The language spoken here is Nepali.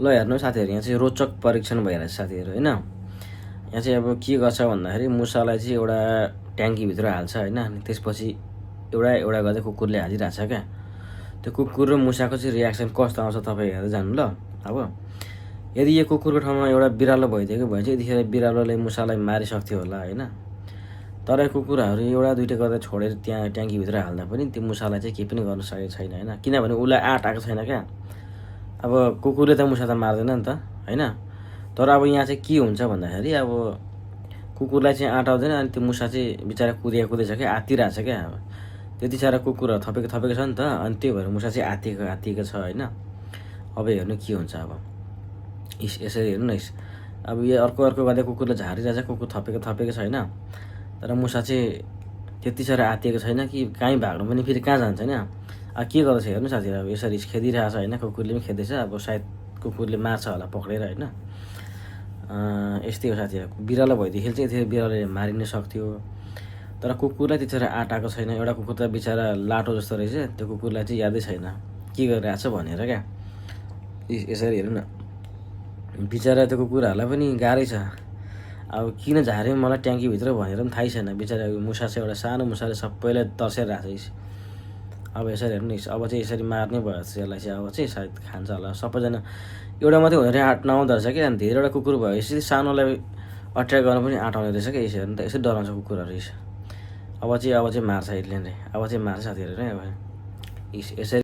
ल हेर्नु साथीहरू, यहाँ चाहिँ रोचक परीक्षण भइरहेछ साथीहरू होइन। यहाँ चाहिँ अब के गर्छ भन्दाखेरि मुसालाई चाहिँ एउटा ट्याङ्कीभित्र हाल्छ होइन। अनि त्यसपछि एउटा एउटा गर्दै कुकुरले हालिरहेछ क्या। त्यो कुकुर र मुसाको चाहिँ रियाक्सन कस्तो आउँछ तपाईँ हेरेर जानु ल। अब यदि यो कुकुरको ठाउँमा एउटा बिरालो भइदिएको भए चाहिँ यतिखेर बिरालोले मुसालाई मारिसक्थ्यो होला होइन। तर कुकुरहरू एउटा दुइटा गर्दा छोडेर त्यहाँ ट्याङ्कीभित्र हाल्दा पनि त्यो मुसालाई चाहिँ केही पनि गर्न सकेको छैन होइन। किनभने उसलाई आँट आएको छैन क्या। अब कुकुरले त मुसा त मार्दैन नि त होइन। तर अब यहाँ चाहिँ के हुन्छ भन्दाखेरि अब कुकुरलाई चाहिँ आँट आउँदैन, अनि त्यो मुसा चाहिँ बिचरा कुदेछ क्या, आत्तिरहेछ क्या। अब त्यति साह्रो कुकुरहरू थपेको छ नि त, अनि त्यही भएर मुसा चाहिँ आत्तिएको छ होइन। अब हेर्नु के हुन्छ। अब यसरी हेर्नु न, अब यो अर्को गर्दै कुकुरले झारिरहेछ, कुकुर थपेको छ होइन। तर मुसा चाहिँ त्यति साह्रो आत्तिएको छैन कि कहीँ भाग्नु पनि फेरि कहाँ जान्छ होइन। अब के गर्दैछ हेर्नु साथीहरू, अब यसरी खेदिरहेछ होइन। कुकुरले पनि खेद्दैछ, अब सायद कुकुरले मार्छ होला पक्रेर होइन। यस्तै हो साथीहरू, बिरालो भइदिएखेरि चाहिँ यतिखेर बिरालोले मारिन सक्थ्यो। तर कुकुरलाई त्यतिखेर आँट आएको छैन। एउटा कुकुर त बिचरा लाटो जस्तो रहेछ, त्यो कुकुरलाई चाहिँ यादै छैन के गरिरहेछ भनेर क्या। यसरी हेर्नु न, बिचरा त्यो कुकुरहरूलाई पनि गाह्रै छ। अब किन झार्यो मलाई ट्याङ्कीभित्र भनेर पनि थाहै छैन। बिचरा मुसा चाहिँ एउटा सानो मुसाले सबैलाई तर्सेर राखेको छ। अब यसरी हेर्नु न, अब चाहिँ यसरी मार्ने भयो यसलाई चाहिँ अब चाहिँ सायद खान्छ होला। सबैजना एउटा मात्रै हुने आँट नआउँदो रहेछ क्या। धेरैवटा कुकुर भयो यसरी सानोलाई अट्र्याक गर्न पनि आँट आउने रहेछ क्या। यसरी हेर्नु त, यसरी डराउँछ कुकुरहरू। अब चाहिँ मार्छ यसले नै, अब चाहिँ मार्छ साथीहरू नै अब यसरी।